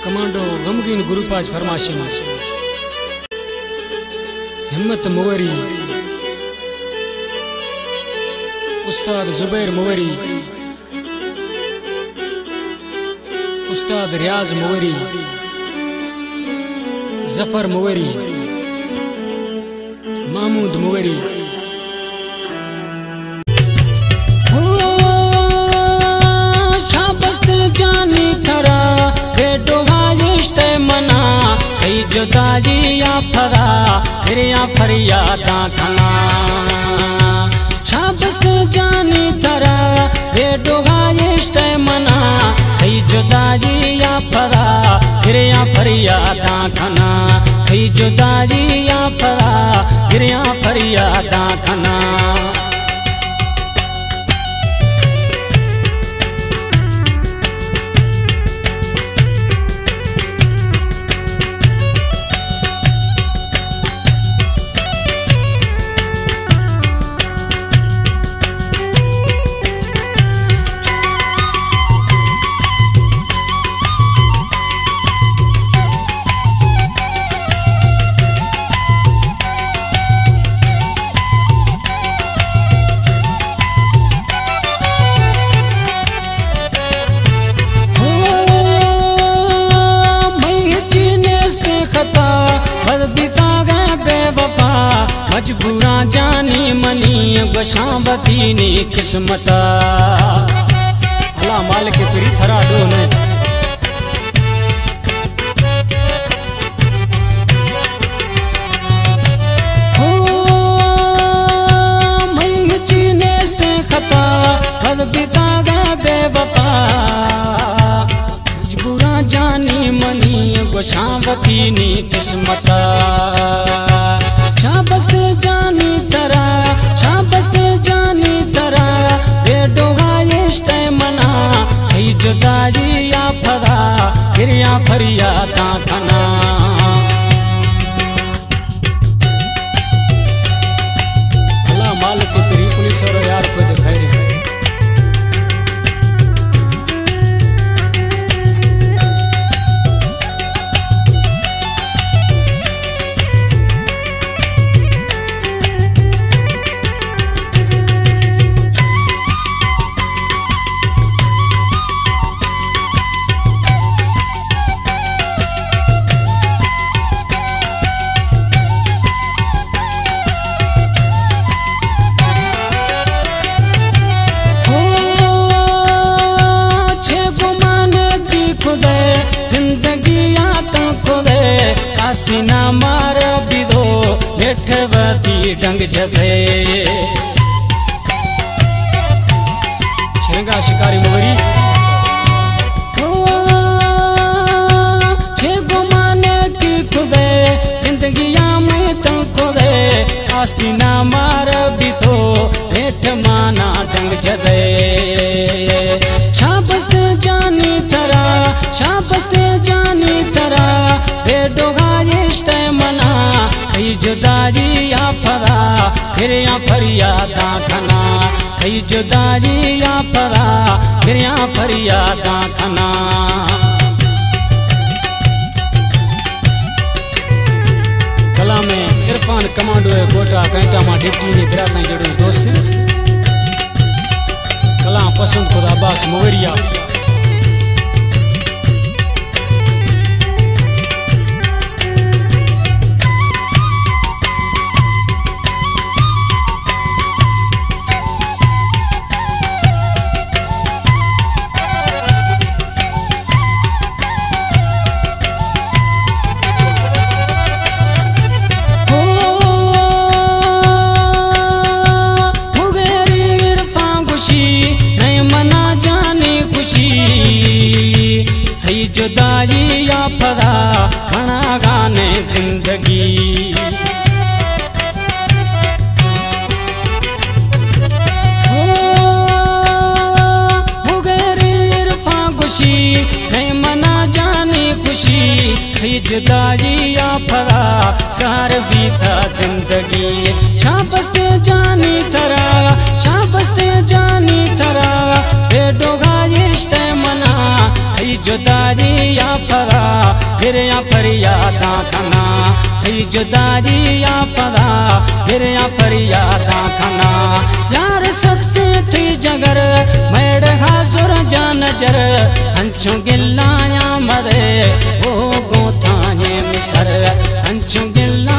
کمانڈو غمگین گروپ آج فرمائش اِنت۔ ہمت موری، استاد زبیر موری، استاد ریاض موری، ظفر موری، محمود موری۔ او شابست جانی ترا، بیٹو وایشت منا، کئی جدائی یا پھرا، پھر یا فریاداں کھنا۔ شابست جانی ترا، بیٹو وایشت منا، کئی جدائی یا پھرا، پھر یا فریاداں کھنا۔ کئی جدائی یا پھرا، پھر یا فریاداں کھنا۔ مئی ہچی نیست خطا، بد بیتاگاں بے وفا، مجبوراں جانی منی، گوشاں وتی نی قسمتا۔ اللہ مالک پری تھرا ڈونے۔ ہو، مئی ہچی نیست خطا، بد بیتاگاں بے وفا، مجبوراں جانی منی، گوشاں وتی نی قسمتا۔ شابست جانی ترا، شابست جانی ترا، بیٹو وایشت منا، کئی جدائی یا پھرا، پھر یا فریاداں کھنا۔ اللہ مالک تری پولیس اور یار کو دکھائی رہی۔ ہو، چہ گمان دی کدے، زندگی آتاں کدے، آستینا مار بیدو، نیٹ وتی ڈنگ جدے۔ شرنگا شکاری موری۔ او، چہ گمان کی کدے، زندگی آ مئی تاں کدے، آستینا مار بیتو، نیٹ مانا ڈنگ جدے۔ شابست جانی ترا، شابست جانی ترا، بیٹو وایشت منا، کئی جدائی یا پھرا، پھر یا فریاداں کھنا۔ کئی جدائی یا پھرا، پھر یا فریاداں کھنا۔ کلام عرفان کمانڈو ءِ کوٹا کینٹا ماں ڈپٹی نے براتاں جڑو دوست۔ کلام پسند خدا عباس مغریا۔ ہو، مغیری عرفان گوشی، نئے منا جانی خوشی، تئی جدائی یا پھرا، منا گانے زندگی۔ ہو، مغیری عرفان گوشی، خوشی، نئے منا جانی خوشی، تئی جدائی ءَ پدا سار بیتا زندگی۔ شابستے جانی ترا، شابستے جانی ترا، بے ڈوگا اشتے منا، تئی جدائی ءَ پدا گریاں فریاداں کناں، تئی جدائی ءَ پدا گریاں فریاداں کناں۔ یار سخت تئی جگر، میڑ حاضر جان نجر، انچو گلایاں مرے، او گوں تھائیں مصر، انچو گلایاں